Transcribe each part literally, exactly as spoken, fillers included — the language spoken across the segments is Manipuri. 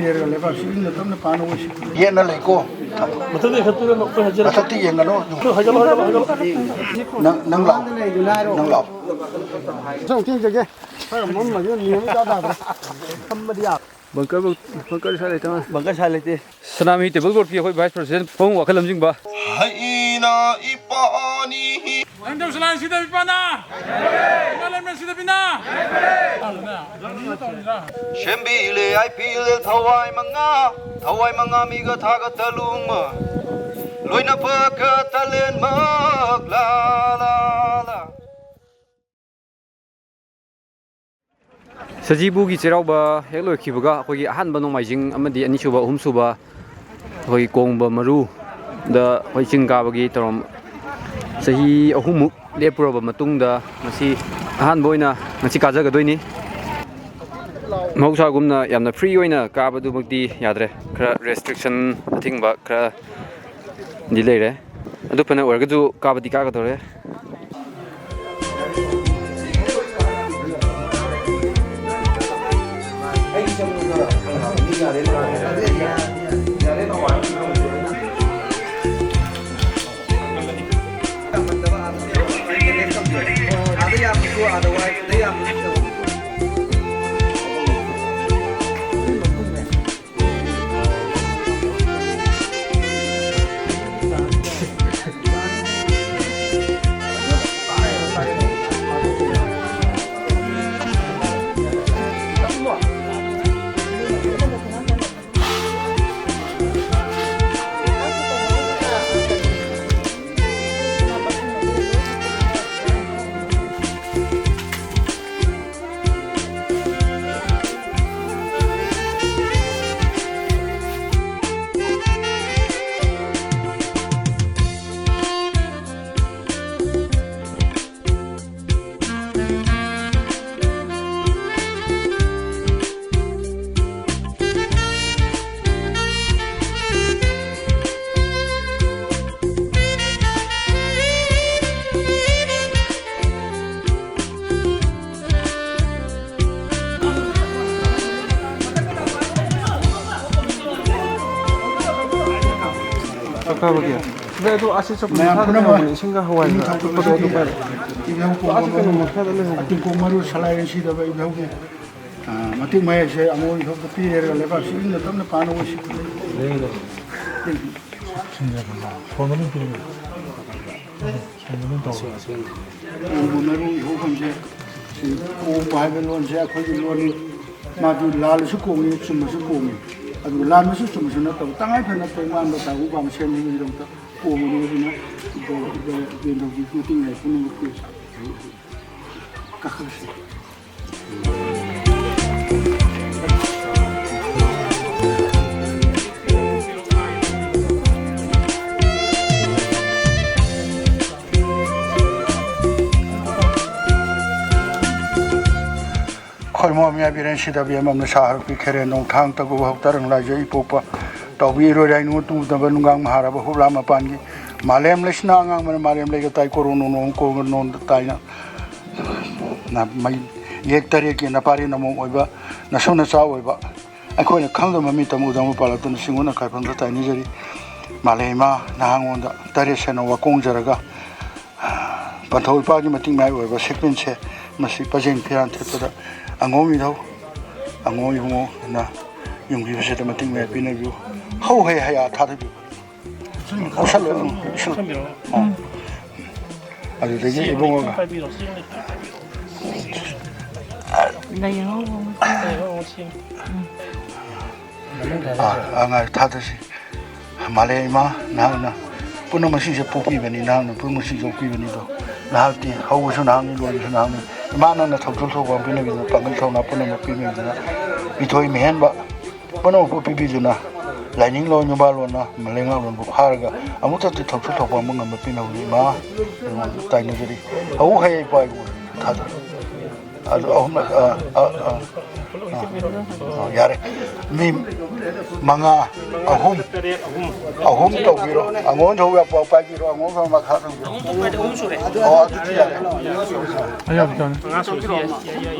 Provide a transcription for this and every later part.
ꯂꯩꯔꯒ ꯂꯩꯕꯥꯛꯁꯤ ꯏꯪꯅ ꯇꯞꯅ ꯄꯥꯟꯅ ꯑꯣꯏꯁꯤ꯫ ꯌꯦꯠꯅ ꯂꯩꯀꯣ꯫ ꯃꯊꯛꯇ ꯍꯥꯏꯒꯠꯂꯣ, ꯍꯥꯏꯒꯠꯂꯣ꯫ ꯃꯊꯛꯇ ꯌꯦꯡꯒꯅꯨ꯫ ꯍꯥꯏꯒꯠꯂꯣ, ꯍꯥꯏꯒꯠꯂꯣ, ꯍꯥꯏꯒꯠꯂꯣ꯫ ꯅꯪ, ꯅꯪ ꯂꯥꯛꯑꯣ꯫ ꯅꯪ ꯂꯥꯛꯑꯣ꯫ ꯁꯣꯝ ꯊꯦꯡꯖꯒꯦ꯫ ꯈꯔ ꯃꯝꯃꯗꯤ ꯃꯤ ꯑꯃ ꯏꯇꯥ ꯇꯥꯗ꯭ꯔꯦ꯫ ꯐꯝꯕꯗꯤ ꯌꯥꯕ꯫ ꯕꯪꯀꯔ, ꯕꯪꯀꯔ ꯁ꯭ꯋꯥꯏ ꯂꯩꯇ ꯃꯥꯜꯂꯦ꯫ ꯕꯪꯀꯔ ꯁ꯭ꯋꯥꯏ ꯂꯩꯇꯦ꯫ ꯁꯅꯥꯃꯍꯤ ꯇꯦꯕꯜ ꯕꯣꯔꯗꯀꯤ ꯑꯩꯈꯣꯏ ꯚꯥꯏꯁ ꯄ꯭ꯔꯁꯤꯗꯦꯟ ꯄꯥꯕꯨꯡ ꯋꯥꯈꯜ ꯂꯝꯖꯤꯡꯕ꯫ ꯍꯩꯅ ꯏꯄꯥꯅꯤ꯫ ꯅꯪ ꯇꯧꯁꯂꯥꯏ ꯁꯤꯗ ꯏꯄꯥꯅ꯫ ꯏꯃꯥ ꯂꯩꯃ ꯁꯤꯗ ꯄꯤꯅ꯫ ꯁꯦꯝꯕꯤꯂꯦ ꯑꯥꯏ ꯄꯤ ꯑꯦꯜ ꯊꯋꯥꯏ ꯃꯉꯥ, ꯊꯋꯥꯏ ꯃꯉꯥ ꯃꯤꯒ ꯊꯥꯒ ꯇꯂꯨꯡꯃ, ꯂꯣꯏꯅ ꯐꯒ ꯇꯂꯦꯟꯃꯛ ꯂꯥ ꯂꯥ ꯂꯥ꯫ ꯁꯖꯤꯕꯨꯒꯤ ꯆꯩꯔꯥꯎꯕ ꯍꯦꯛ ꯂꯣꯏꯈꯤꯕꯒ ꯑꯩꯈꯣꯏꯒꯤ ꯑꯍꯥꯟꯕ ꯅꯣꯡꯃꯥꯏꯖꯤꯡ ꯑꯃꯗꯤ ꯑꯅꯤꯁꯨꯕ, ꯑꯍꯨꯝꯁꯨꯕ ꯑꯩꯈꯣꯏ ꯀꯣꯡꯕ ꯃꯔꯨꯗ ꯑꯩꯈꯣꯏ ꯆꯤꯡ ꯀꯥꯕꯒꯤ ꯊꯧꯔꯝ ꯆꯍꯤ ꯑꯍꯨꯝꯃꯨꯛ ꯂꯦꯞꯄꯨꯔꯕ ꯃꯇꯨꯡꯗ ꯉꯁꯤ ꯑꯍꯥꯟꯕ ꯑꯣꯏꯅ ꯉꯁꯤ ꯀꯥꯖꯒꯗꯣꯏꯅꯤ꯫ ꯃꯍꯧꯁꯥꯒꯨꯝꯅ ꯌꯥꯝꯅ ꯐ꯭ꯔꯤ ꯑꯣꯏꯅ ꯀꯥꯕꯗꯨꯃꯛꯇꯤ ꯌꯥꯗ꯭ꯔꯦ꯫ ꯈꯔ ꯔꯦꯁꯇ꯭ꯔꯤꯛꯁꯟ, ꯑꯊꯤꯡꯕ ꯈꯔꯗꯤ ꯂꯩꯔꯦ꯫ ꯑꯗꯨ ꯐꯅ ꯑꯣꯏꯔꯒꯁꯨ ꯀꯥꯕꯗꯤ ꯀꯥꯒꯗꯧꯔꯦ꯫ ꯀꯛꯈ꯭ꯔꯕꯒꯦ? ꯁꯤꯗ ꯑꯗꯨ ꯑꯁꯤ ꯆꯧꯀ꯭ꯔꯤ ꯃꯌꯥꯝ ꯃꯈꯥꯗ ꯄꯨꯝꯅꯃꯛ ꯂꯩꯍꯧꯕꯅꯦ, ꯏꯁꯤꯡꯒ ꯍꯋꯥꯏꯒ ꯏꯅꯤꯡꯊꯧ ꯑꯇꯣꯞꯄꯗꯣ ꯑꯗꯨ ꯀꯨꯝꯕꯁꯤꯗꯤ ꯄꯥꯏꯔꯣ꯫ ꯏꯅꯤꯡꯊꯧ ꯑꯁꯤ ꯀꯩꯅꯣ ꯀꯨꯝꯕ ꯃꯈꯥꯗ ꯂꯩꯍꯧꯕꯅꯦ꯫ ꯑꯇꯤꯡꯀꯣꯛ ꯃꯔꯨ ꯁꯂꯥꯏꯔꯦꯟ ꯁꯤꯗꯕ ꯏꯅꯤꯡꯊꯧꯒꯤ, ꯑ, ꯃꯇꯤꯛ ꯃꯌꯥꯏꯁꯦ ꯑꯃꯨꯛ ꯏꯅꯤꯡꯊꯧꯗ ꯄꯤꯔꯦꯔꯒ ꯂꯩꯕꯥꯛꯁꯤ ꯏꯪꯅ ꯇꯞꯅ ꯄꯥꯟꯅꯕ ꯑꯣꯏꯁꯤ꯫ ꯐꯣꯟꯗ ꯑꯗꯨꯝ ꯄꯤꯔꯒꯦ꯫ ꯀꯣꯡꯕ ꯃꯔꯨ ꯏꯍꯧꯐꯝꯁꯦ ꯁꯤ ꯀꯣꯡꯕ ꯍꯥꯏꯕ ꯂꯣꯟꯁꯦ ꯑꯩꯈꯣꯏꯒꯤ ꯂꯣꯟꯅꯤ꯫ ꯃꯥꯗꯤ ꯂꯥꯜꯂꯁꯨ ꯀꯣꯡꯉꯤ, ꯆꯨꯝꯃꯁꯨ ꯀꯣꯡꯉꯤ꯫ ꯑꯗꯨꯒ ꯂꯥꯟꯕꯁꯨ ꯆꯨꯝꯕꯁꯨ ꯅꯠꯇꯕ ꯇꯉꯥꯏ ꯐꯗꯅ ꯇꯣꯉꯥꯟꯕ ꯇꯥꯏꯕꯪ ꯄꯥꯟꯕ ꯁꯦꯝꯅꯕꯒꯤꯗꯃꯛꯇ ꯀꯣꯡꯕꯅꯤ꯫ ꯑꯗꯨꯅ ꯏꯕꯦꯟꯗꯧꯒꯤ ꯃꯇꯤꯡ ꯂꯥꯏ ꯄꯨꯝꯅꯃꯛꯀꯤ ꯀꯥꯈꯠꯂꯁꯤ꯫ ꯈꯣꯏꯃꯣ ꯃꯤꯌꯥ ꯕꯤꯔꯦꯟ ꯁꯤꯗꯕꯤ ꯑꯃꯝꯅ ꯁꯥ ꯍꯔꯛꯄꯤ ꯈꯦꯔꯦꯟ ꯅꯣꯡꯊꯥꯡ ꯇꯒꯨ ꯍꯧ ꯇꯔꯪ ꯂꯥꯏꯖ ꯏꯄꯣꯛꯄ ꯇꯧꯕꯤ ꯏꯔꯣꯏ ꯔꯥꯏ ꯅꯨꯡ ꯇꯨꯡꯗꯕ ꯅꯨꯡꯒꯥꯡ ꯃꯍꯥꯔꯕ ꯍꯨꯞꯂꯥ ꯃꯄꯥꯟꯒꯤ ꯃꯥꯂꯦꯝ ꯂꯩꯁꯤꯅ ꯑꯉꯥꯡꯕꯅ ꯃꯥꯂꯦꯝ ꯂꯩꯒ ꯇꯥꯏ ꯀꯣꯔꯣ ꯅꯣꯡ ꯅꯣꯡ ꯀꯣꯡꯒ ꯅꯣꯟꯗ ꯇꯥꯏꯅ ꯅ-, ꯃꯩ-, ꯌꯦꯛ ꯇꯔꯦꯠꯀꯤ ꯅꯄꯥꯔꯤ ꯅꯃꯣꯝ ꯑꯣꯏꯕ ꯅꯁꯨ ꯅꯆꯥ ꯑꯣꯏꯕ ꯑꯩꯈꯣꯏꯅ ꯈꯪꯗꯕ ꯃꯃꯤꯠ ꯇꯝ ꯎꯗꯕ ꯄꯥꯜꯂꯛꯇꯨꯅ ꯁꯤꯡꯒꯣꯟ ꯑꯀꯥꯏꯐꯝꯗ ꯇꯥꯏꯅꯖꯔꯤ꯫ ꯃꯥꯂꯦꯝ ꯏꯃꯥ ꯅꯍꯥꯉꯣꯟꯗ ꯇꯔꯦꯠ ꯁꯦꯟꯅ ꯋꯥꯀꯣꯡꯖꯔꯒ ꯄꯟꯊꯧ ꯏꯄꯥꯒꯤ ꯃꯇꯤꯛ ꯃꯌꯥꯏ ꯑꯣꯏꯕ ꯁꯦꯛꯄꯤꯟꯁꯦ ꯃꯁꯤ ꯄꯖꯦꯡ ꯐꯤꯔꯥꯟ ꯊꯦꯠꯄꯗ ꯑꯉꯣꯝ ꯏꯙꯧ, ꯑꯉꯣꯝ ꯏꯕꯨꯡꯉꯣꯅ ꯌꯨꯝꯕꯤꯕꯁꯤꯗ ꯃꯇꯤꯛ ꯃꯌꯥꯏ ꯄꯤꯅꯕꯤꯌꯨ꯫ ꯍꯧ ꯍꯩ ꯍꯌꯥ ꯊꯥꯗꯕꯤꯌꯨ꯫ ꯄꯨꯁꯜꯂꯣ, ꯎꯝ, ꯄꯨꯁꯜꯂꯣ꯫ ꯎꯝ꯫ ꯑꯗꯨꯗꯒꯤ ꯏꯕꯨꯡꯉꯣꯒ꯫ ꯂꯩ ꯍꯧꯕ ꯑꯥ, ꯑꯥ, ꯉꯥꯏ, ꯊꯥꯗꯁꯤ꯫ ꯃꯥꯂꯦꯝ ꯏꯃꯥ, ꯅꯍꯥꯛꯅ ꯄꯨꯝꯅꯃꯛꯁꯤꯡꯁꯦ ꯄꯣꯛꯄꯤꯕꯅꯤ, ꯅꯍꯥꯛꯅ ꯄꯨꯝꯅꯃꯛꯁꯤꯡ ꯌꯣꯛꯄꯤꯕꯅꯤꯗꯣ꯫ ꯅꯍꯥꯛꯇꯤ ꯍꯧꯕꯁꯨ ꯅꯍꯥꯛꯅꯤ, ꯂꯣꯏꯕꯁꯨ ꯅꯍꯥꯛꯅꯤ꯫ ꯏꯃꯥ, ꯅꯪꯅ ꯊꯧꯖꯥꯜ ꯊꯧꯕꯥꯜ ꯄꯤꯅꯕꯤꯗꯨꯅ, ꯄꯥꯡꯒꯜ ꯊꯧꯅꯥ ꯄꯨꯝꯅꯃꯛ ꯄꯤꯅꯕꯤꯗꯨꯅ, ꯃꯤꯊꯣꯏ ꯃꯤꯍꯦꯟꯕ ꯄꯨꯝꯅꯃꯛꯄꯨ ꯄꯤꯕꯤꯗꯨꯅ, ꯂꯥꯏꯅꯤꯡꯂꯣꯟ ꯌꯨꯝꯕꯥꯜꯂꯣꯟꯅ ꯃꯂꯩꯉꯥꯛꯂꯣꯟꯕꯨ ꯐꯥꯔꯒ ꯑꯃꯨꯛꯇꯗꯤ ꯊꯧꯁꯨ ꯊꯧꯕꯥꯟꯕ ꯉꯝꯕ ꯄꯤꯅꯕꯅꯤ ꯏꯃꯥ, ꯅꯉꯣꯟꯗ ꯇꯥꯏꯅꯖꯔꯤ꯫ ꯍꯧ ꯍꯌꯦ ꯏꯄꯥ ꯏꯄꯨ ꯊꯥꯗ꯫ ꯑꯗꯨ ꯑꯍꯨꯝꯂꯛ, ꯑ, ꯑ, ꯑ, ꯑ, ꯑ, ꯌꯥꯔꯦ꯫ ꯃꯤ ꯃꯉꯥ, ꯑꯍꯨꯝ, ꯑꯍꯨꯝ ꯇꯧꯕꯤꯔꯣ꯫ ꯑꯉꯣꯟ ꯍꯧ ꯄꯥꯏꯕꯤꯔꯣ, ꯑꯉꯣꯟ ꯃꯈꯥ ꯇꯧꯕꯤꯔꯣ꯫ ꯑꯣ, ꯑꯗꯨꯗꯤ ꯌꯥꯔꯦ꯫ ꯑꯩ ꯌꯥꯝ ꯇꯧꯅꯤ꯫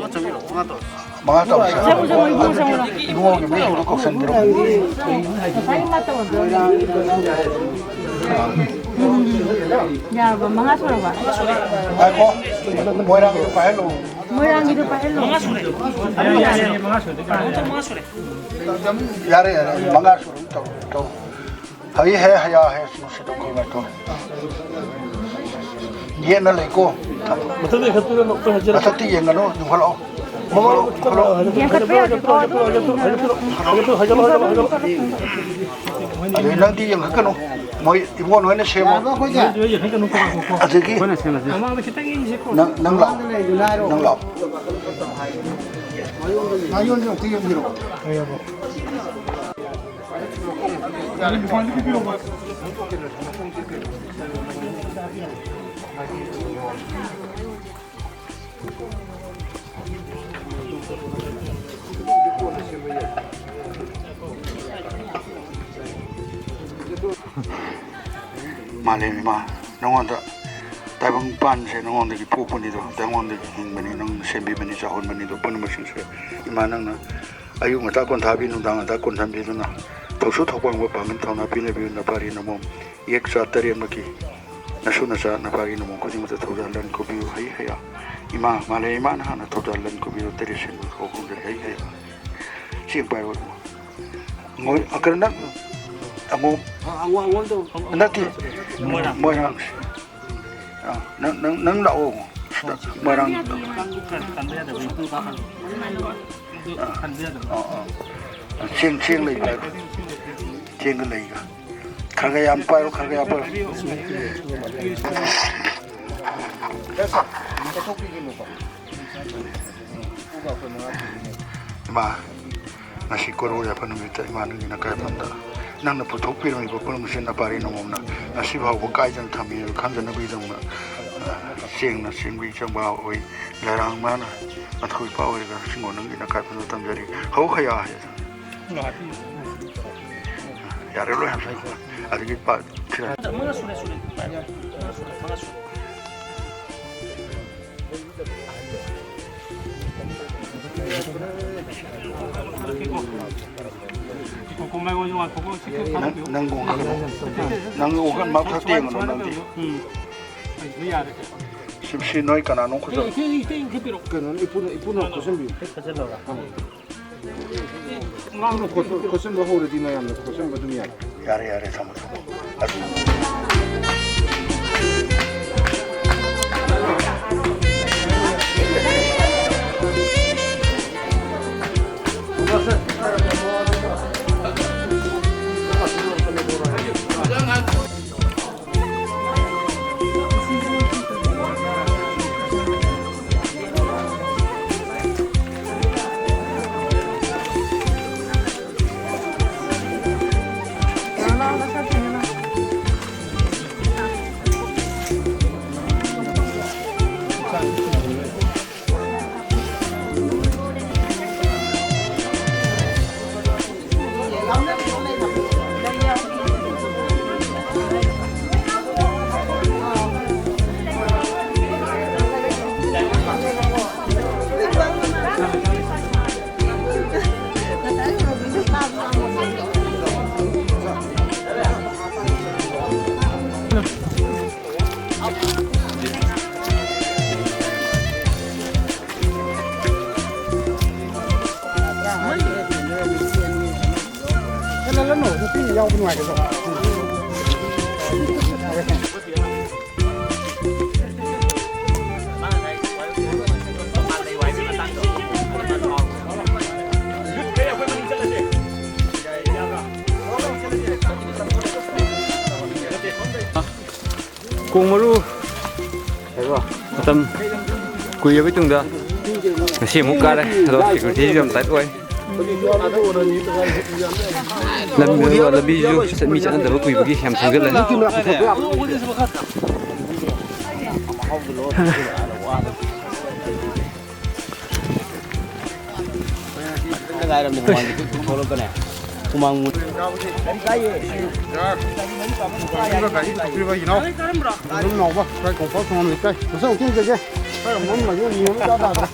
ꯃꯉꯥ ꯇꯧꯔꯁꯤ꯫ ꯆꯪꯉꯣ, ꯆꯪꯉꯣ, ꯏꯕꯨꯡꯉꯣ ꯆꯪꯉꯣ꯫ ꯏꯕꯨꯡꯉꯣꯒꯤ ꯃꯤꯡꯗꯣ ꯀꯧꯁꯟꯕꯤꯔꯣ꯫ ꯉꯁꯥꯏꯒꯤ ꯃꯥ ꯇꯧꯔꯝꯕꯗꯣ꯫ ꯎꯝ, ꯎꯝ, ꯎꯝ꯫ ꯌꯥꯔꯕ? ꯃꯉꯥ ꯁꯨꯔꯕ? ꯉꯥꯏꯈꯣ꯫ ꯃꯣꯏꯔꯥꯡꯒꯤꯗꯣ ꯄꯥꯏꯍꯜꯂꯣ꯫ ꯃꯣꯏꯔꯥꯡꯒꯤꯗꯣ ꯄꯥꯏꯍꯜꯂꯣ꯫ ꯃꯉꯥ ꯁꯨꯔꯦ꯫ ꯌꯥꯔꯦ, ꯌꯥꯔꯦ꯫ ꯃꯉꯥ ꯁꯨꯔꯦ꯫ ꯇꯧ, ꯇꯧ꯫ ꯍꯩ ꯍꯦ ꯍꯌꯥ ꯍꯦ ꯁꯨ ꯁꯤ ꯇꯧ ꯈꯣꯏ ꯃꯥꯏ ꯇꯧ꯫ ꯌꯦꯠꯅ ꯂꯩꯀꯣ꯫ ꯃꯊꯛꯇ ꯈꯠꯇꯨꯅ ꯑꯩꯈꯣꯏ ꯍꯥꯏꯖꯔꯛꯀꯦ꯫ ꯃꯊꯛꯇ ꯌꯦꯡꯒꯅꯨ, ꯌꯨꯡꯈꯠꯂꯛꯑꯣ꯫ ꯃꯃꯥ ꯌꯨꯡꯈꯠꯂꯛꯑꯣ꯫ ꯌꯦꯡꯈꯠꯄ ꯌꯥꯗꯦꯀꯣ, ꯑꯗꯨꯝ ꯍꯥꯏꯒꯠꯂꯣ, ꯍꯥꯏꯒꯠꯂꯣ, ꯍꯥꯏꯒꯠꯂꯣ, ꯍꯥꯏꯒꯠꯂꯣ꯫ ꯑꯗꯩ ꯅꯪꯗꯤ ꯌꯦꯡꯈꯠꯀꯅꯨ꯫ ꯃꯣꯏ ꯏꯕꯨꯡꯉꯣ ꯍꯣꯏꯅ ꯁꯦꯝꯃꯣ꯫ ꯌꯥꯔꯕ ꯑꯩꯈꯣꯏꯁꯦ? ꯑꯗꯒꯤ ꯑꯩꯈꯣꯏꯅ ꯁꯦꯝꯃꯁꯤ꯫ ꯃꯃꯥꯡꯗ ꯈꯤꯇꯪ ꯏꯟꯁꯤꯀꯣ꯫ ꯅꯪ, ꯅꯪ ꯂꯥꯛꯑꯣ꯫ ꯃꯃꯥꯡꯗ ꯂꯩꯗꯨꯅ ꯍꯥꯏꯔꯣ꯫ ꯅꯪ ꯂꯥꯛꯑꯣ꯫ ꯃꯌꯣꯟꯗꯣ ꯑꯝꯇ ꯌꯦꯡꯕꯤꯔꯛꯑꯣ꯫ ꯃꯥꯂꯦꯝ ꯏꯃꯥ, ꯅꯉꯣꯟꯗ ꯇꯥꯏꯕꯪ ꯄꯥꯟꯁꯦ ꯅꯉꯣꯟꯗꯒꯤ ꯄꯣꯛꯄꯅꯤꯗꯣ, ꯅꯉꯣꯟꯗꯒꯤ ꯍꯤꯡꯕꯅꯤ, ꯅꯪꯅ ꯁꯦꯝꯕꯤꯕꯅꯤ, ꯆꯥꯎꯍꯟꯕꯅꯤꯗꯣ, ꯄꯨꯝꯅꯃꯛꯁꯤꯡꯁꯦ ꯏꯃꯥ ꯅꯪꯅ ꯑꯌꯨꯛ ꯉꯟꯇꯥ ꯀꯣꯟꯊꯥꯕꯤ, ꯅꯨꯡꯗꯥꯡ ꯉꯟꯇꯥ ꯀꯣꯟꯊꯝꯕꯤꯗꯨꯅ ꯊꯧꯁꯨ ꯊꯧꯄꯥꯡꯕ ꯄꯥꯡꯒꯟ ꯊꯧꯅꯥ ꯄꯤꯅꯕꯤꯌꯨ, ꯅꯄꯥꯔꯤ ꯅꯃꯣꯝ ꯌꯦꯛ ꯆꯥ ꯇꯔꯦꯠꯃꯛꯀꯤ ꯅꯁꯨ ꯅꯆꯥ ꯅꯄꯥꯔꯤ ꯅꯃꯣꯝ ꯈꯨꯗꯤꯡꯃꯛꯇ ꯊꯧꯖꯥꯜ ꯂꯟ ꯀꯨꯕꯤꯌꯨ, ꯍꯩ ꯍꯌꯥ ꯏꯃꯥ ꯃꯥꯂꯦꯝ ꯏꯃꯥꯅ ꯍꯥꯟꯅ ꯊꯧꯖꯥꯜ ꯂꯟ ꯀꯨꯕꯤꯌꯨ, ꯇꯔꯦꯠ ꯁꯤꯟꯕ ꯀꯧꯈꯣꯡꯗ ꯍꯩ ꯍꯌꯥ ꯆꯦꯡ ꯄꯥꯏꯔꯣ꯫ ꯃꯣꯏ ꯑꯀꯔ ꯅꯪ ꯑꯃꯨꯛ ꯑꯉꯣ-, ꯑꯉꯣꯝꯗꯣ꯫ ꯅꯠꯇꯦ꯫ ꯃꯣꯏꯔꯥꯡ꯫ ꯃꯣꯏꯔꯥꯡꯁꯦ꯫ ꯑꯥ, ꯅꯪ, ꯅꯪ, ꯅꯪ ꯂꯥꯛꯑꯣ꯫ ꯁꯤꯗ ꯃꯣꯏꯔꯥꯡ꯫ ꯀꯟꯕ ꯌꯥꯗꯕ꯫ ꯑꯥ, ꯑꯥ꯫ ꯆꯦꯡ, ꯆꯦꯡ ꯂꯩꯕ꯭ꯔꯥ? ꯆꯦꯡꯒ ꯂꯩꯒ꯫ ꯈꯔ ꯈꯔ ꯌꯥꯝ ꯄꯥꯏꯔꯣ, ꯈꯔ ꯈꯔ ꯌꯥꯝ ꯄꯥꯏꯔꯣ꯫ ꯏꯃꯥ, ꯉꯁꯤ ꯀꯣꯔꯧ ꯌꯥꯏꯐ ꯅꯨꯃꯤꯠꯇ ꯏꯃꯥ ꯅꯪꯒꯤ ꯅꯀꯥꯏꯐꯝꯗ ꯅꯪꯅ ꯄꯨꯊꯣꯛꯄꯤꯔꯝꯃꯤꯕ ꯄꯨꯝꯅꯃꯛꯁꯦ ꯅꯄꯥꯔꯤ ꯅꯃꯣꯝꯅ ꯉꯁꯤ ꯐꯥꯎꯕ ꯀꯥꯏꯗꯅ ꯊꯝꯕꯤꯔꯤꯕ ꯈꯪꯖꯅꯕꯒꯤꯗꯃꯛ, ꯑ, ꯆꯦꯡꯅ ꯆꯦꯡꯕꯤ ꯆꯦꯡꯕꯥ ꯑꯣꯏ, ꯂꯩꯔꯥꯡ ꯃꯥꯅ ꯑꯊꯣꯏꯕ ꯑꯣꯏꯔꯒ ꯁꯤꯡꯉꯣ ꯅꯪꯒꯤ ꯅꯀꯥꯏꯐꯝꯗ ꯊꯝꯖꯔꯤ꯫ ꯍꯧ ꯍꯌꯥ ꯍꯥꯏ꯫ ꯌꯥꯔꯦ, ꯂꯣꯏ ꯍꯥꯞꯆꯤꯜꯂꯣ꯫ ꯑꯗꯒꯤ ꯄꯥ-, ꯁꯤꯔ-꯫ ꯃꯉꯥ ꯁꯨꯔꯦ, ꯁꯨꯔꯦ꯫ ꯃꯉꯥ ꯁꯨꯔꯦ꯫ ꯅꯪ, ꯅꯪ ꯋꯥꯈꯜ, ꯅꯪ ꯋꯥꯈꯜ ꯃꯥ ꯈꯔ ꯇꯦꯡꯉꯅꯣ ꯅꯪꯗꯤ꯫ ꯁꯤ, ꯁꯤ ꯅꯣꯏ ꯀꯅꯥꯅꯣ ꯈꯨꯠꯆ-, ꯀꯩꯅꯣ, ꯏꯄꯨꯅ, ꯏꯄꯨꯅ ꯈꯣꯠꯆꯟꯕꯤꯌꯨ꯫ ꯈꯣꯠꯆꯟꯕ ꯍꯧꯔꯗꯤ ꯃꯌꯥꯝꯅ ꯈꯣꯠꯆꯟꯕ ꯑꯗꯨꯝ ꯌꯥꯏ꯫ ꯌꯥꯔꯦ, ꯌꯥꯔꯦ, ꯊꯝꯃꯣ, ꯊꯝꯃꯣ꯫ ꯑꯗꯨ ꯆꯠꯍꯜꯂꯅꯨ, ꯅꯨꯄꯤ ꯌꯥꯎꯕ ꯅꯨꯡꯉꯥꯏꯒꯗ꯭ꯔꯣ? ꯀꯣꯡ ꯃꯔꯨ ꯃꯇꯝ ꯀꯨꯏꯔꯕꯩ ꯇꯨꯡꯗ ꯉꯁꯤ ꯑꯃꯨꯛ ꯀꯥꯔꯦ꯫ ꯑꯗꯣ ꯁꯦꯀ꯭ꯌꯨꯔꯤꯇꯤꯁꯨ ꯌꯥꯝ ꯇꯥꯏꯠ ꯑꯣꯏ꯫ ꯂꯝ-, ꯂꯝꯕꯤꯁꯨ ꯆꯠ-, ꯃꯤ ꯆꯠꯅꯗꯕ ꯀꯨꯏꯕꯒꯤ ꯌꯥꯝ ꯊꯦꯡꯖꯤꯜꯂꯦ꯫ ꯉꯥꯏꯔꯝꯅꯦ, ꯍꯨꯃꯥꯡꯗꯤ ꯄꯤꯛ ꯄꯤꯛ ꯊꯣꯛꯂꯛꯀꯅꯦ꯫ ꯍꯨꯃꯥꯡ ꯃꯨ-, ꯒꯥꯔꯤ ꯀꯥꯏꯌꯦ꯫ ꯒꯥꯔꯤ ꯄꯤꯕ ꯏꯅꯥꯎ꯫ ꯑꯗꯨꯝ ꯅꯥꯎꯕ, ꯀꯥꯏ ꯀꯣꯡꯄꯥꯜ ꯊꯣꯡ ꯂꯩꯀꯥꯏ꯫ ꯃꯁꯛ ꯎꯠꯇꯦ ꯖꯒꯦ꯫ ꯈꯔ ꯃꯝꯃꯒ ꯌꯦꯡꯉꯨ ꯆꯥ ꯇꯥꯗ꯭ꯔꯦ꯫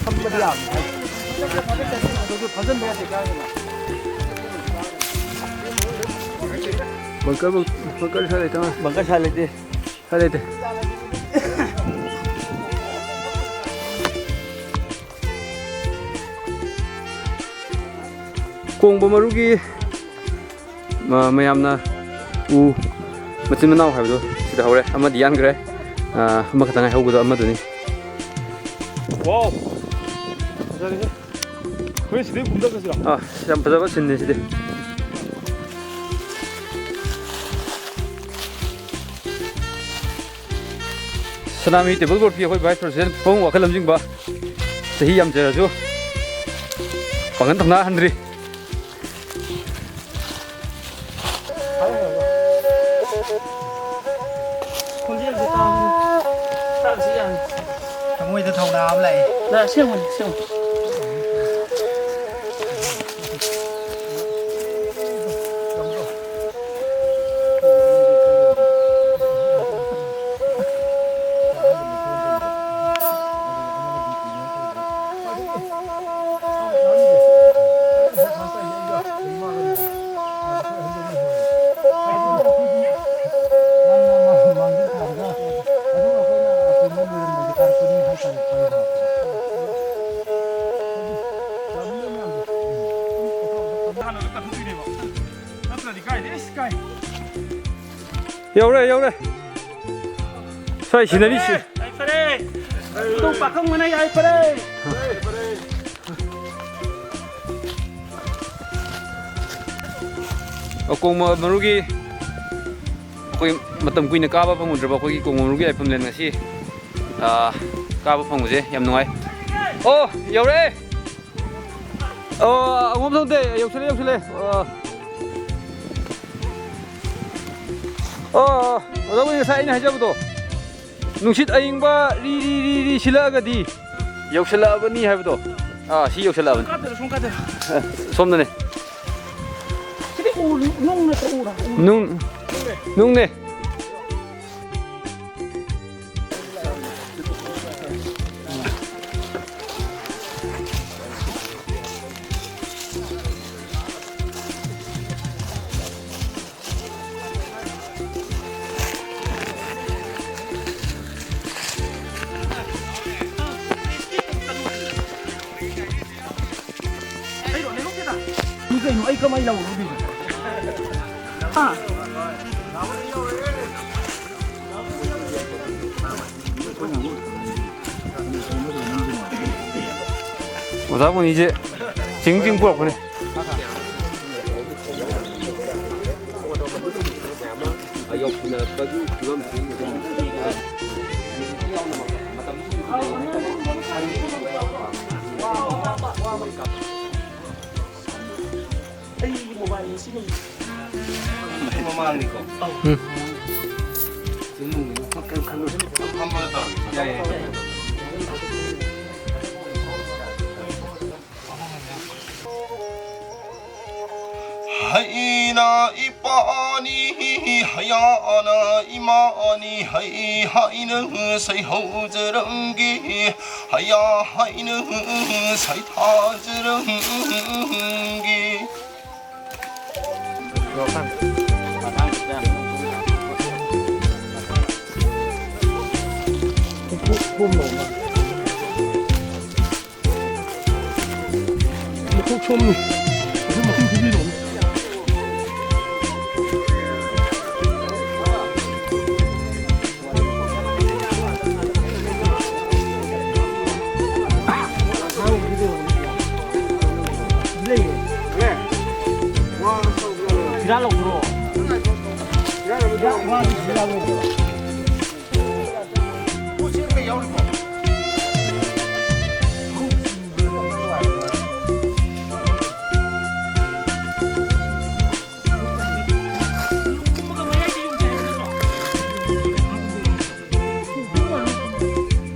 ꯐꯝꯕꯗꯤ ꯌꯥꯕꯅꯤ꯫ ꯕꯪꯀꯔ, ꯕꯪꯀꯔ ꯁ꯭ꯋꯥꯏ ꯂꯩꯇ ꯃꯥꯜꯂꯦ꯫ ꯕꯪꯀꯔ ꯁ꯭ꯋꯥꯏ ꯂꯩꯇꯦ꯫ ꯁ꯭ꯋꯥꯏ ꯂꯩꯇꯦ꯫ ꯀꯣꯡꯕ ꯃꯔꯨꯒꯤ ꯃ-, ꯃꯌꯥꯝꯅ ꯎ ꯃꯆꯤꯟ ꯃꯅꯥꯎ ꯍꯥꯏꯕꯗꯣ ꯁꯤꯗ ꯍꯧꯔꯦ꯫ ꯑꯃꯗꯤ ꯌꯥꯟꯈ꯭ꯔꯦ꯫ ꯑ, ꯑꯃꯈꯛꯇ ꯉꯥꯏꯍꯧꯕꯗꯣ ꯑꯃꯗꯨꯅꯤ꯫ ꯋꯥꯎ! ꯐꯖꯔꯦꯍꯦ꯫ ꯍꯣꯔꯦꯟ ꯁꯤꯗꯩ ꯀꯨꯝꯊꯈ꯭ꯔꯁꯤꯔꯣ? ꯑ, ꯌꯥꯝ ꯐꯖꯕ ꯁꯤꯟꯅꯤ ꯁꯤꯗꯤ꯫ ꯁꯅꯥꯃꯍꯤ ꯇꯦꯕꯜ ꯀ꯭ꯂꯣꯠꯀꯤ ꯑꯩꯈꯣꯏ vice president ꯄꯥꯕꯨꯡ ꯋꯥꯈꯜ ꯂꯝꯖꯤꯡꯕ, ꯆꯍꯤ ꯌꯥꯝꯖꯔꯁꯨ ꯄꯥꯡꯒꯜ ꯊꯧꯅꯥ ꯍꯟꯗ꯭ꯔꯤ꯫ ꯈꯣꯟꯖꯦꯜꯁꯦ ꯇꯥꯕꯗ ꯆꯥꯛꯁꯤ ꯌꯥꯝ ꯊꯃꯣꯏꯗ ꯊꯧꯅꯥ ꯑꯃ ꯂꯥꯛꯑꯦ꯫ ꯅ ꯑꯁꯦꯡꯕꯅꯤ, ꯑꯁꯦꯡꯕꯅꯤ꯫ ꯌꯧꯔꯦ, ꯌꯧꯔꯦ꯫ ꯁ꯭ꯋꯥꯏ ꯁꯤꯅꯔꯤꯁꯤ꯫ ꯌꯥꯏꯐꯔꯦ꯫ ꯇꯨ ꯄꯥꯈꯪꯕꯅ ꯌꯥꯏꯐꯔꯦ꯫ ꯑꯀꯣꯡꯕ ꯃꯔꯨꯒꯤ ꯑꯩꯈꯣꯏ ꯃꯇꯝ ꯀꯨꯏꯅ ꯀꯥꯕ ꯐꯪꯉꯨꯗ꯭ꯔꯕ ꯑꯩꯈꯣꯏꯒꯤ ꯀꯣꯡꯕ ꯃꯔꯨꯒꯤ ꯂꯥꯏꯐꯝꯂꯦꯟ ꯉꯁꯤ, ꯑꯥ, ꯀꯥꯕ ꯐꯪꯕꯁꯦ ꯌꯥꯝ ꯅꯨꯡꯉꯥꯏ꯫ ꯑꯣ, ꯌꯧꯔꯛꯑꯦ꯫ ꯑꯣ, ꯑꯉꯣꯝ ꯊꯧꯗꯦ, ꯌꯧꯁꯤꯜꯂꯦ, ꯌꯧꯁꯤꯜꯂꯦ꯫ ꯑꯣ꯫ ꯑꯣ, ꯑꯣꯖꯥ ꯍꯣꯏ ꯉꯁꯥꯏ ꯑꯩꯅ ꯍꯥꯏꯖꯕꯗꯣ, ꯅꯨꯡꯁꯤꯠ ꯑꯏꯪꯕ ꯔꯤ, ꯔꯤ, ꯔꯤ, ꯔꯤ ꯁꯤꯜꯂꯛꯑꯒꯗꯤ ꯌꯧꯁꯤꯜꯂꯛꯑꯕꯅꯤ ꯍꯥꯏꯕꯗꯣ꯫ ꯑꯥ, ꯁꯤ ꯌꯧꯁꯤꯜꯂꯛꯑꯕꯅꯤ꯫ ꯀꯥꯗꯔ ꯁꯨꯝ ꯀꯥꯗꯔ꯫ ꯑ, ꯁꯣꯝꯗꯅꯦ꯫ ꯁꯤꯗꯤ ꯎ, ꯅꯨꯡ ꯅꯠꯇ꯭ꯔꯣ ꯎꯔꯣ? ꯎ꯫ ꯅꯨꯡ, ꯅꯨꯡꯅꯦ꯫ ꯀꯃꯥꯏꯅ ꯂꯧꯔꯨꯗꯣꯏꯅꯣ? ꯑꯥ꯫ ꯑꯣꯖꯥ ꯃꯣꯅꯤꯁꯦ ꯆꯤꯡ ꯆꯤꯡ ꯄꯨꯔꯛꯄꯅꯦ꯫ ꯑꯩꯒꯤ ꯃꯣꯕꯥꯏꯜ ꯉꯁꯤ ꯅꯨꯃꯤꯠ ꯃꯃꯥꯡꯅꯤꯀꯣ? ꯎꯝ꯫ ꯐꯝꯃꯒ ꯇꯧꯔꯒꯦ꯫ ꯌꯥꯏ, ꯌꯥꯏ꯫ ꯍꯩꯅ ꯏꯄꯥꯅꯤ, ꯍꯌꯥꯅ ꯏꯃꯥꯅꯤ, ꯍꯩ ꯍꯥꯏꯅ ꯁꯩꯍꯧꯖꯔꯝꯒꯦ꯫ ꯍꯌꯥ ꯍꯥꯏꯅ ꯁꯩꯊꯥꯖꯔꯝꯒꯦ꯫ ꯃꯀꯣꯛ ꯁꯣꯝꯅꯤ꯫ ꯑꯗꯨ ꯃꯇꯨꯡ ꯊꯤꯕꯤꯔꯛꯑꯣ꯫ ꯐꯤꯔꯥ ꯂꯧꯈ꯭ꯔꯣ꯫ ꯐꯤꯔꯥ ꯂꯧꯈ꯭ꯔꯣ꯫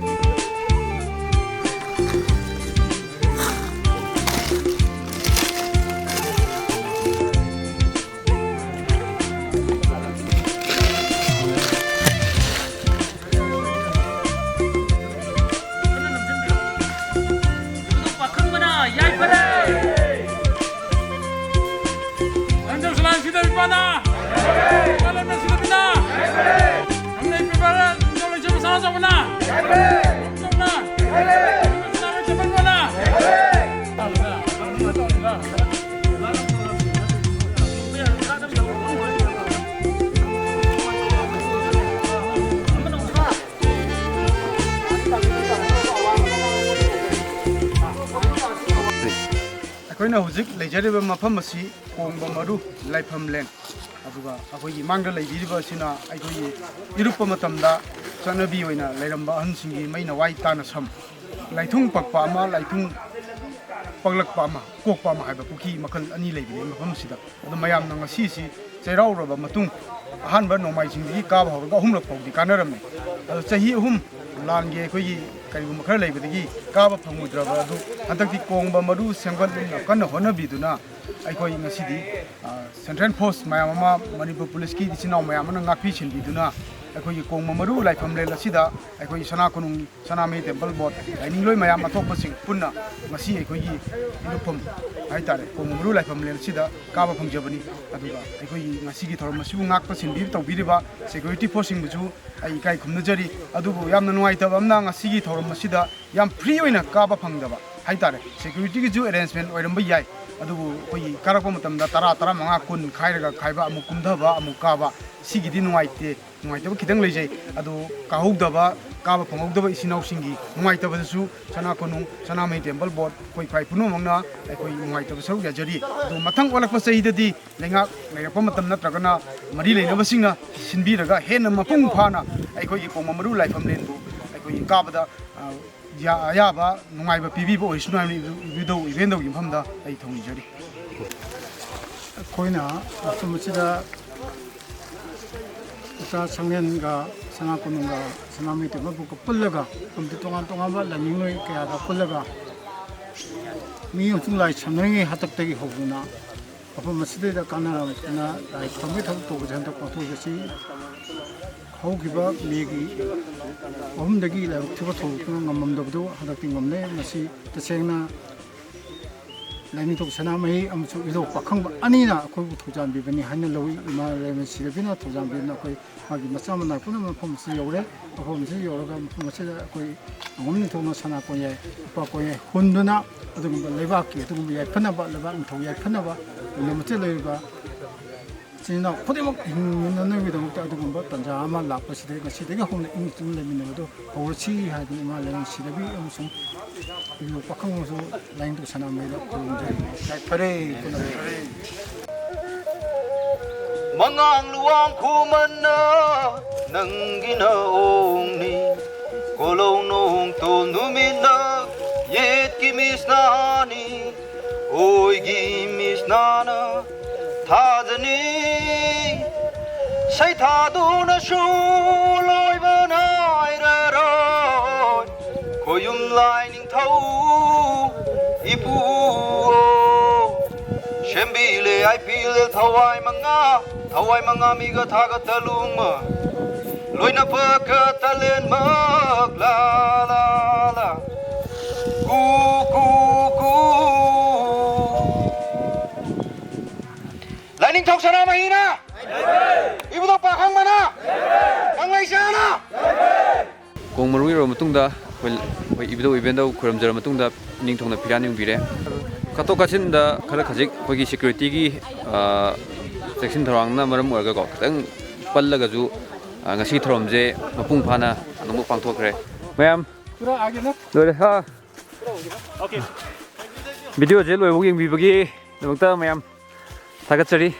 ꯄꯥꯈꯪꯕꯅ ꯌꯥꯏꯐꯔꯦ꯫ ꯂꯝꯖꯝ ꯁꯂꯥꯝ ꯁꯤꯗꯕꯤ ꯄꯥꯅ꯫ ꯂꯝꯖꯝ ꯁꯤꯗꯕꯤꯅ꯫ ꯂꯝꯖꯝ ꯄꯤꯕ ꯅꯤꯡꯊꯧ ꯂꯩꯁꯦꯝꯕ ꯁꯅꯥ ꯆꯥꯎꯕꯅ꯫ ꯂꯝꯖꯝꯅ꯫ ꯂꯝꯖꯝ ꯁꯅꯥ ꯂꯩꯁꯦꯝꯕ ꯄꯥꯅ꯫ ꯑꯩꯅ ꯍꯧꯖꯤꯛ ꯂꯩꯖꯔꯤꯕ ꯃꯐꯝ ꯑꯁꯤ ꯀꯣꯡꯕ ꯃꯔꯨ ꯂꯥꯏꯐꯝꯂꯦꯟ, ꯑꯗꯨꯒ ꯑꯩꯈꯣꯏꯒꯤ ꯃꯥꯡꯗ ꯂꯩꯕꯤꯔꯤꯕ ꯑꯁꯤꯅ ꯑꯩꯈꯣꯏꯒꯤ ꯏꯔꯨꯞꯄ ꯃꯇꯝꯗ ꯆꯠꯅꯕꯤ ꯑꯣꯏꯅ ꯂꯩꯔꯝꯕ ꯑꯍꯟꯁꯤꯡꯒꯤ ꯃꯩꯅ ꯋꯥꯏ ꯇꯥꯅ ꯁꯝ, ꯂꯥꯏꯊꯨꯡ ꯄꯛꯄ ꯑꯃ, ꯂꯥꯏꯊꯨꯡ ꯄꯛꯂꯛꯄ ꯑꯃ, ꯀꯣꯛꯄ ꯑꯃ ꯍꯥꯏꯕ ꯄꯨꯈ꯭ꯔꯤ ꯃꯈꯜ ꯑꯅꯤ ꯂꯩꯕꯅꯤ ꯃꯐꯝꯁꯤꯗ꯫ ꯑꯗꯣ ꯃꯌꯥꯝꯅ ꯉꯁꯤꯁꯤ ꯆꯩꯔꯥꯎꯔꯕ ꯃꯇꯨꯡ ꯑꯍꯥꯟꯕ ꯅꯣꯡꯃꯥꯏꯖꯤꯡꯗꯒꯤ ꯀꯥꯕ ꯍꯧꯔꯒ ꯑꯍꯨꯝꯂꯛ ꯐꯥꯎꯗꯤ ꯀꯥꯟꯅꯔꯝꯃꯤ꯫ ꯑꯗꯣ ꯆꯍꯤ ꯑꯍꯨꯝ ꯂꯥꯟꯒꯤ ꯑꯩꯈꯣꯏꯒꯤ ꯀꯔꯤꯒꯨꯝꯕ ꯈꯔ ꯂꯩꯕꯗꯒꯤ ꯀꯥꯕ ꯐꯪꯉꯨꯗ꯭ꯔꯕ ꯑꯗꯨ ꯍꯟꯗꯛꯇꯤ ꯀꯣꯡꯕ ꯃꯔꯨ ꯁꯦꯝꯒꯠꯅꯕ ꯀꯟꯅ ꯍꯣꯠꯅꯕꯤꯗꯨꯅ ꯑꯩꯈꯣꯏ ꯉꯁꯤꯗꯤ, ꯑ, ꯁꯦꯟꯇ꯭ꯔꯦꯜ ꯐꯣꯔꯁ ꯃꯌꯥꯝ ꯑꯃ, ꯃꯅꯤꯄꯨꯔ ꯄꯨꯂꯤꯁꯀꯤ ꯏꯆꯤꯟ ꯏꯅꯥꯎ ꯃꯌꯥꯝ ꯑꯃꯅ ꯉꯥꯛꯄꯤ ꯁꯦꯟꯕꯤꯗꯨꯅ ꯑꯩꯈꯣꯏꯒꯤ ꯀꯣꯡꯕ ꯃꯔꯨ ꯂꯥꯏꯐꯝꯂꯦꯟ ꯑꯁꯤꯗ ꯑꯩꯈꯣꯏꯒꯤ ꯁꯅꯥ ꯀꯣꯅꯨꯡ ꯁꯅꯥꯃꯍꯤ ꯇꯦꯝꯄꯜ ꯕꯣꯔꯗ, ꯂꯥꯏꯅꯤꯡꯂꯣꯏ ꯃꯌꯥꯝ ꯑꯇꯣꯞꯄꯁꯤꯡ ꯄꯨꯟꯅ ꯉꯁꯤ ꯑꯩꯈꯣꯏꯒꯤ ꯏꯔꯨꯞꯐꯝ ꯍꯥꯏꯇꯥꯔꯦ, ꯀꯣꯡꯕ ꯃꯔꯨ ꯂꯥꯏꯐꯝꯂꯦꯟ ꯑꯁꯤꯗ ꯀꯥꯕ ꯐꯪꯖꯕꯅꯤ꯫ ꯑꯗꯨꯒ ꯑꯩꯈꯣꯏꯒꯤ ꯉꯁꯤꯒꯤ ꯊꯧꯔꯝ ꯑꯁꯤꯕꯨ ꯉꯥꯛꯄ ꯁꯦꯟꯕꯤꯕ ꯇꯧꯕꯤꯔꯤꯕ ꯁꯦꯀ꯭ꯌꯨꯔꯤꯇꯤ ꯐꯣꯔꯁꯁꯤꯡꯕꯨꯁꯨ ꯑꯩ ꯏꯀꯥꯏ ꯈꯨꯝꯅꯖꯔꯤ꯫ ꯑꯗꯨꯕꯨ ꯌꯥꯝꯅ ꯅꯨꯡꯉꯥꯏꯇꯕ ꯑꯃꯅ ꯉꯁꯤꯒꯤ ꯊꯧꯔꯝ ꯑꯁꯤꯗ ꯌꯥꯝ ꯐ꯭ꯔꯤ ꯑꯣꯏꯅ ꯀꯥꯕ ꯐꯪꯗꯕ ꯍꯥꯏꯇꯥꯔꯦ, ꯁꯦꯀ꯭ꯌꯨꯔꯤꯇꯤꯒꯤꯁꯨ ꯑꯦꯔꯦꯟꯖꯃꯦꯟ ꯑꯣꯏꯔꯝꯕ ꯌꯥꯏ, ꯑꯗꯨꯕꯨ ꯑꯩꯈꯣꯏꯒꯤ ꯀꯥꯔꯛꯄ ꯃꯇꯝꯗ ꯇꯔꯥ, ꯇꯔꯥꯃꯉꯥ, ꯀꯨꯟ ꯈꯥꯏꯔꯒ ꯈꯥꯏꯕ, ꯑꯃꯨꯛ ꯀꯨꯝꯊꯕ, ꯑꯃꯨꯛ ꯀꯥꯕ, ꯁꯤꯒꯤꯗꯤ ꯅꯨꯡꯉꯥꯏꯇꯦ꯫ ꯅꯨꯡꯉꯥꯏꯇꯕ ꯈꯤꯇꯪ ꯂꯩꯖꯩ꯫ ꯑꯗꯨ ꯀꯥꯍꯧꯗꯕ, ꯀꯥꯕ ꯐꯪꯍꯧꯗꯕ ꯏꯆꯤꯟ ꯏꯅꯥꯎꯁꯤꯡꯒꯤ ꯅꯨꯡꯉꯥꯏꯇꯕꯗꯁꯨ ꯁꯅꯥ ꯀꯣꯅꯨꯡ, ꯁꯅꯥꯃꯍꯤ ꯇꯦꯝꯄꯜ ꯕꯣꯔꯗ, ꯑꯩꯈꯣꯏ ꯈ꯭ꯋꯥꯏ ꯄꯨꯝꯅꯃꯛꯅ ꯑꯩꯈꯣꯏ ꯅꯨꯡꯉꯥꯏꯇꯕ ꯁꯔꯨꯛ ꯌꯥꯖꯔꯤ꯫ ꯑꯗꯨ ꯃꯊꯪ ꯑꯣꯜꯂꯛꯄ ꯆꯍꯤꯗꯗꯤ ꯂꯩꯉꯥꯛ ꯂꯩꯔꯛꯄ ꯃꯇꯝ ꯅꯠꯇ꯭ꯔꯒꯅ ꯃꯔꯤ ꯂꯩꯅꯕꯁꯤꯡꯅ ꯁꯤꯟꯕꯤꯔꯒ ꯍꯦꯟꯅ ꯃꯄꯨꯡ ꯐꯥꯅ ꯑꯩꯈꯣꯏꯒꯤ ꯀꯣꯡꯕ ꯃꯔꯨ ꯂꯥꯏꯐꯝꯂꯦꯟꯕꯨ ꯑꯩꯈꯣꯏꯒꯤ ꯀꯥꯕꯗ, ꯑ, ꯌꯥ-, ꯑꯌꯥꯕ ꯅꯨꯡꯉꯥꯏꯕ ꯄꯤꯕꯤꯕ ꯑꯣꯏꯁꯅꯨ ꯍꯥꯏꯕꯅꯤ ꯏꯕꯨꯙꯧ ꯏꯕꯦꯟꯗꯧꯒꯤ ꯃꯐꯝꯗ ꯑꯩ ꯊꯧꯅꯤꯖꯔꯤ꯫ ꯑꯩꯈꯣꯏꯅ ꯃꯐꯝ ꯑꯁꯤꯗ ꯑꯣꯖꯥ ꯁꯪꯂꯦꯟꯒ ꯁꯅꯥ ꯀꯣꯅꯨꯡꯒ ꯁꯅꯥꯃꯍꯤ ꯇꯦꯝꯄꯜ ꯕꯣꯔꯗꯀ ꯄꯨꯜꯂꯒ, ꯀꯝꯃꯤꯇꯤ ꯇꯣꯉꯥꯟ ꯇꯣꯉꯥꯟꯕ ꯂꯥꯏꯅꯤꯡꯂꯣꯏ ꯀꯌꯥꯒ ꯄꯨꯜꯂꯒ ꯃꯤ ꯑꯃꯁꯨꯡ ꯂꯥꯏ ꯁꯝꯅꯔꯤꯉꯩ ꯍꯥꯛꯇꯛꯇꯒꯤ ꯍꯧꯗꯨꯅ ꯃꯐꯝ ꯑꯁꯤꯗꯩꯗ ꯀꯥꯟꯅꯔꯕꯅ ꯂꯥꯏ ꯈꯨꯔꯨꯝꯕꯒꯤ ꯊꯕꯛ ꯇꯧꯕꯁꯦ ꯍꯟꯗꯛ ꯄꯥꯡꯊꯣꯛꯏ꯫ ꯑꯁꯤ ꯍꯧꯈꯤꯕ ꯃꯦꯒꯤ ꯑꯍꯨꯝꯗꯒꯤ ꯂꯥꯏꯕꯛ ꯊꯤꯕ ꯊꯧꯗꯣꯛꯇꯨꯅ ꯉꯝꯃꯝꯗꯕꯗꯨ ꯍꯟꯗꯛꯇꯤ ꯉꯝꯂꯦ꯫ ꯃꯁꯤ ꯇꯁꯦꯡꯅ ꯂꯥꯏꯅꯤꯡꯊꯧ ꯁꯅꯥꯃꯍꯤ ꯑꯃꯁꯨꯡ ꯏꯙꯧ ꯄꯥꯈꯪꯕ ꯑꯅꯤꯅ ꯑꯩꯈꯣꯏꯕꯨ ꯊꯧꯖꯥꯟꯕꯤꯕꯅꯤ ꯍꯥꯏꯅ ꯂꯧꯏ꯫ ꯏꯃꯥ ꯂꯥꯏꯔꯦꯝꯕꯤ ꯁꯤꯗꯕꯤꯅ ꯊꯧꯖꯥꯟꯕꯤꯗꯨꯅ ꯑꯩꯈꯣꯏ ꯃꯥꯒꯤ ꯃꯆꯥ ꯃꯅꯥꯏ ꯄꯨꯝꯅꯃꯛ ꯃꯐꯝ ꯑꯁꯤꯗ ꯌꯧꯔꯦ꯫ ꯃꯐꯝ ꯑꯁꯤꯗ ꯌꯧꯔꯒ ꯃꯐꯝ ꯑꯁꯤꯗ ꯑꯩꯈꯣꯏ ꯑꯉꯣꯝ ꯅꯤꯡꯊꯧꯅ ꯁꯅꯥ ꯀꯣꯟꯌꯥꯏ, ꯂꯨꯄꯥ ꯀꯣꯟꯌꯥꯏ ꯍꯨꯟꯗꯨꯅ ꯑꯗꯨꯒꯨꯝꯕ ꯂꯩꯕꯥꯛꯀꯤ ꯑꯗꯨꯒꯨꯝꯕ ꯌꯥꯏꯐꯅꯕ, ꯂꯩꯕꯥꯛ ꯅꯤꯡꯊꯧ ꯌꯥꯏꯐꯅꯕ ꯄꯨꯝꯅꯃꯛꯇ ꯂꯩꯔꯤꯕ ꯏꯆꯤꯟ ꯏꯅꯥꯎ ꯈꯨꯗꯤꯡꯃꯛ ꯍꯤꯡꯃꯤꯟꯅꯅꯕꯒꯤꯗꯃꯛꯇ ꯑꯗꯨꯒꯨꯝꯕ ꯇꯥꯟꯖꯥ ꯑꯃ ꯂꯥꯛꯄꯁꯤꯗ ꯉꯁꯤꯗꯒꯤ ꯍꯧꯅ ꯏꯪ ꯆꯤꯡꯅ ꯂꯩꯃꯤꯟꯅꯕꯗꯨ ꯍꯧꯔꯁꯤ ꯍꯥꯏꯗꯨꯅ ꯏꯃꯥ ꯂꯥꯏꯔꯦꯝꯕꯤ ꯁꯤꯗꯕꯤ ꯑꯃꯁꯨꯡ ꯄꯥꯈꯪꯁꯨ ꯂꯥꯏꯅꯤꯡꯊꯧ ꯁꯅꯥꯃꯍꯤꯗ ꯈꯨꯔꯨꯝꯖꯔꯤ꯫ ꯌꯥꯏꯐꯔꯦ, ꯄꯨꯟꯅ ꯌꯥꯏꯐꯔꯦ꯫ ꯃꯉꯥꯡ ꯂꯨꯋꯥꯡ ꯈꯨꯃꯟꯅ ꯅꯪꯒꯤ ꯅꯑꯣꯡꯅꯤ꯫ ꯀꯣꯂꯧ ꯅꯣꯡꯇꯣꯜ ꯅꯨꯃꯤꯠꯅ ꯌꯦꯠꯀꯤ ꯃꯤꯁꯅꯥꯅꯤ꯫ ꯑꯣꯏꯒꯤ ꯃꯤꯁꯅꯥꯅ ꯊꯥꯖꯅꯤ꯫ ꯁꯩꯊꯥꯗꯨꯅꯁꯨ ꯂꯣꯏꯕ ꯅꯥꯏꯔꯔꯣꯏ꯫ ꯈꯣꯌꯨꯝ ꯂꯥꯏ ꯅꯤꯡꯊꯧ ꯏꯄꯨ ꯁꯦꯝꯕꯤꯂꯦ ꯑꯥꯏ ꯄꯤ ꯑꯦꯜ ꯊꯋꯥꯏ ꯃꯉꯥ, ꯊꯋꯥꯏ ꯃꯉꯥ ꯃꯤꯒ ꯊꯥꯒꯠꯇ ꯂꯨꯡꯃ ꯂꯣꯏꯅ ꯄꯀ ꯇꯂꯦꯟꯃꯛ ꯂꯥ ꯂꯥ ꯂꯥ ꯀꯨ ꯀꯨ ꯀꯨ꯫ ꯂꯥꯏꯅꯤꯡꯊꯧ ꯁꯅꯥꯃꯍꯤꯅ, ꯏꯕꯨꯙꯧ ꯄꯥꯈꯪꯕꯅ, ꯀꯪꯂꯩ ꯁꯅꯥꯅ꯫ ꯀꯣꯡ ꯃꯔꯨ ꯌꯧꯔꯕ ꯃꯇꯨꯡꯗ ꯑꯩꯈꯣꯏ, ꯑꯩꯈꯣꯏ ꯏꯕꯨꯙꯧ ꯏꯕꯦꯟꯗꯧ ꯈꯨꯔꯨꯝꯖꯔꯕ ꯃꯇꯨꯡꯗ ꯅꯤꯡꯊꯧꯅ ꯐꯤꯔꯥꯟ ꯌꯨꯡꯕꯤꯔꯦ꯫ ꯀꯠꯊꯣꯛ ꯀꯠꯁꯤꯟꯗ ꯈꯔ ꯈꯖꯤꯛ ꯑꯩꯈꯣꯏꯒꯤ ꯁꯦꯀ꯭ꯌꯨꯔꯤꯇꯤꯒꯤ, ꯑ, ꯆꯦꯛꯁꯤꯟ ꯊꯧꯔꯥꯡꯅ ꯃꯔꯝ ꯑꯣꯏꯔꯒꯀꯣ, ꯈꯤꯇꯪ ꯄꯜꯂꯒꯁꯨ, ꯑ, ꯉꯁꯤ ꯊꯧꯔꯝꯁꯦ ꯃꯄꯨꯡ ꯐꯥꯅ ꯑꯗꯨꯃꯛ ꯄꯥꯡꯊꯣꯛꯈ꯭ꯔꯦ꯫ ꯃꯌꯥꯝ ꯂꯣꯏꯔꯦ꯫ ꯍꯥ? ꯚꯤꯗꯤꯑꯣꯁꯦ ꯂꯣꯏꯐꯥꯎ ꯌꯦꯡꯕꯤꯕꯒꯤꯗꯃꯛꯇ ꯃꯌꯥꯝ ꯊꯥꯒꯠꯆꯔꯤ꯫